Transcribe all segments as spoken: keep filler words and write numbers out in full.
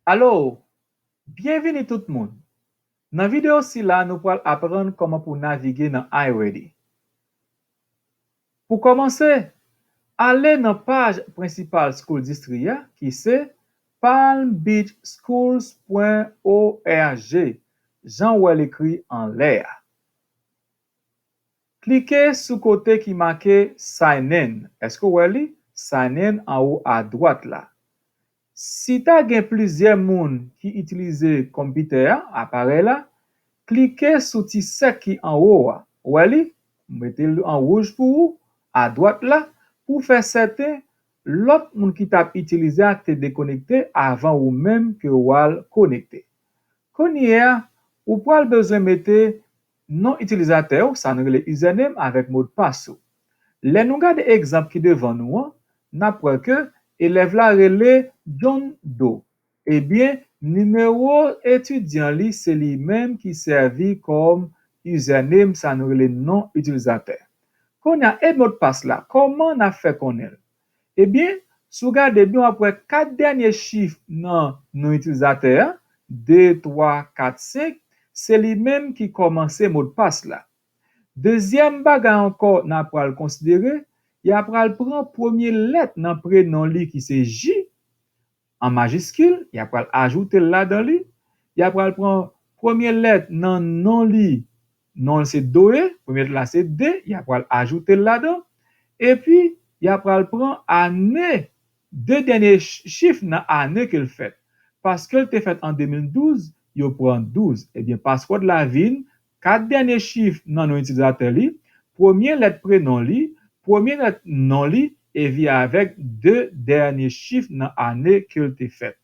Alo, byenvini tout moun. Nan videyo sila, nou pral aprann kòman pou navige nan iReady. Pou kòmanse, ale nan paj prensipal School District a, ki se palmbeachschools pwen org, jan w wè l ekri anlè a. Klike sou kote ki make Sign In. Èske w wè li? Sign In anwo adwat la. Si ta gen plizyè moun ki itilize kòmpitè a, aparèy la, klike sou ti sèk ki anwo a. W wè li? M mete l an wouj pou ou, adwat la, pou fè sèten lòt moun ki t ap itilize a te dekonekte avan ou menm ke w al konekte. Kounye a, ou pral bezwen mete non itilizatè w, sa nou rele username, avèk modpas ou. Lè nou gade egzanp ki devan nou an, n ap wè ke elèv la rele John Doe. Ebyen, nimewo etidyan li se li menm ki sèvi kòm username, sa nou rele non itilizatè. Kounye a, e modpas la, kòman n ap fè konnen l? Ebyen, si w gade byen, w ap wè kat dènye chif nan non itilizatè a, de, twa, kat, senk, se li menm ki kòmanse modpas la. Dezyèm bagay ankò n ap pral konsidere, y ap pral pran premye lèt nan prenon li ki se J, an majiskil, y ap pral ajoute l ladan li. Y ap pral pran premye lèt nan non li, non l se Doe, premye lèt la se D, y ap pral ajoute l ladan. Epi, y ap pral pran ane, de dènye ch-, chif nan ane ke l fèt. Paske l te fèt an de mil douz, yo pran douz. Ebyen, paswòd la vin kat dènye chif nan non itilizatè li, premye lèt prenon li, premye lèt non li, epi avèk de dènye chif nan ane ke l te fèt.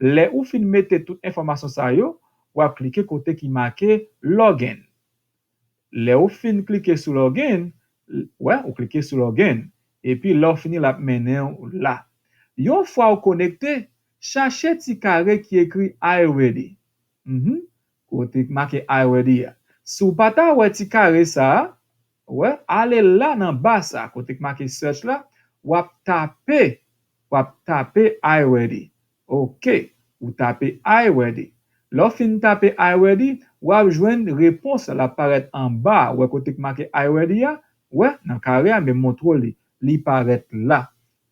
Lè ou fin mete tout enfòmasyon sa yo, w ap klike kote ki make Login. Lè ou fin klike sou Login, wè, ou klike sou Login. Epi lè w fini, l ap mennen w la. Yon fwa w konekte, chache ti kare ki ekri iReady. Mhm. Kote k make iReady a. Si w pa ta wè ti kare sa a, wè, ale la nan ba sa, kote k make search la, w ap tape, w ap tape iReady. Oke, ou tape iReady. Lè w fin tape iReady, w ap jwenn repons la, l ap parèt anba, wè kote k make iReady a, wè, nan kare a, men montre w li, li parèt la.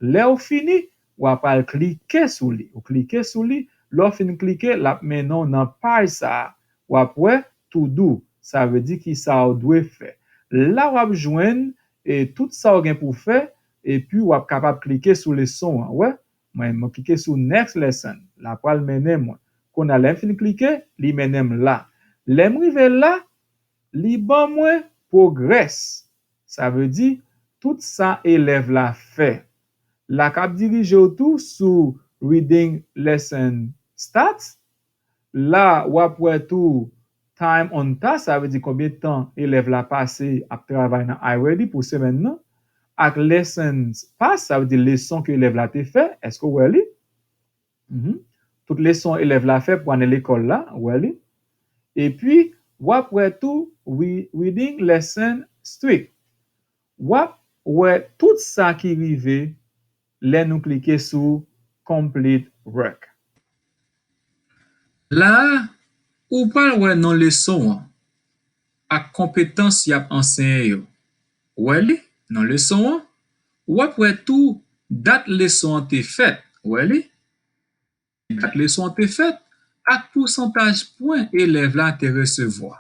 Lè w fini, w ap al klike sou li. Ou klike sou li, lè w fin klike, l ap mennen w nan paj sa a. W ap wè To Do, sa vle di ki sa w dwe fè. La w ap jwenn, e, tout sa w gen pou fè, epi w ap kapab klike sou leson an. Wè, mwen, mwen klike sou Next Lesson. L ap pral mennen mwen. Kounye a, lè m fin klike, li mennen m la. Lè m rive la, li ban mwen Progress. Sa vle di tout sa elèv la fè. La k ap dirije w tou sou Reading Lesson Stats. La, w ap wè tou Time on Task, sa vle di konbyen tan elèv la pase ap travay nan iReady pou semèn nan, ak Lessons Passed, sa vle di leson ke elèv la te fè, èske w wè li? Mhm. Tout leson elèv la fè pou ane lekòl la, w wè li. Epi, w ap wè tou Re-, Reading Lesson Streak. W ap wè tout sa ki rive lè nou klike sou Complete Work. La a, ou pral wè non leson an ak konpetans y ap ansenye yo. W wè li, non leson an. W ap wè tou dat leson an te fèt. W wè li? Dat leson an te fèt ak pousantaj pwen elèv la te resevwa.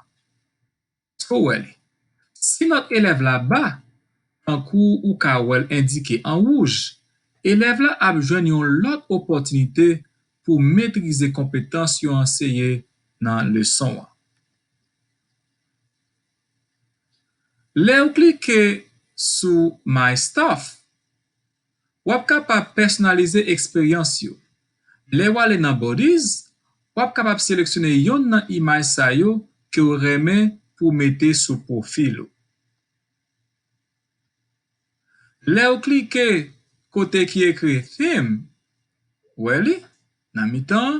Èske w wè li? Si nòt elèv la ba, tankou ou ka wè l endike an wouj, elèv la ap jwenn yon lòt opòtinite pou metrize konpetans yo anseye nan leson an. Lè w klike sou My Stuff, w ap kapab pèsonalize eksperyans yo. Lè w ale nan Buddies, w ap kapab seleksyone yonn nan imaj sa yo ke w renmen pou w mete sou pwofil ou. Lè w klike kote ki ekri Theme, w wè li nan mitan an,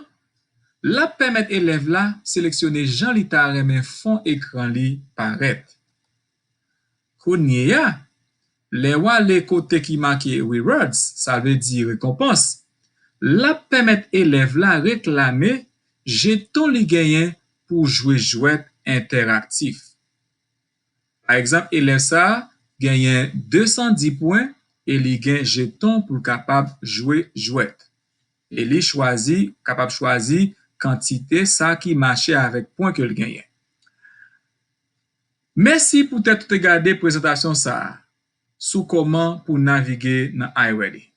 l ap pèmèt elèv la seleksyone jan li ta renmen fon ekran li parèt. Kounye a, lè w ale kote ki make Rewards, sa vle di rekonpans, l ap pèmèt elèv la reklame jeton li genyen pou jwe jwèt entèraktif. Pa egzanp, elèv sa a genyen de san dis pwen e li gen jeton pou l kapab jwe jwèt. E li chwazi, kapab chwazi kantite sa ki mache avèk pwen ke l genyen. Mèsi poutèt ou te gade prezantasyon sa a sou kòman pou navige nan iReady.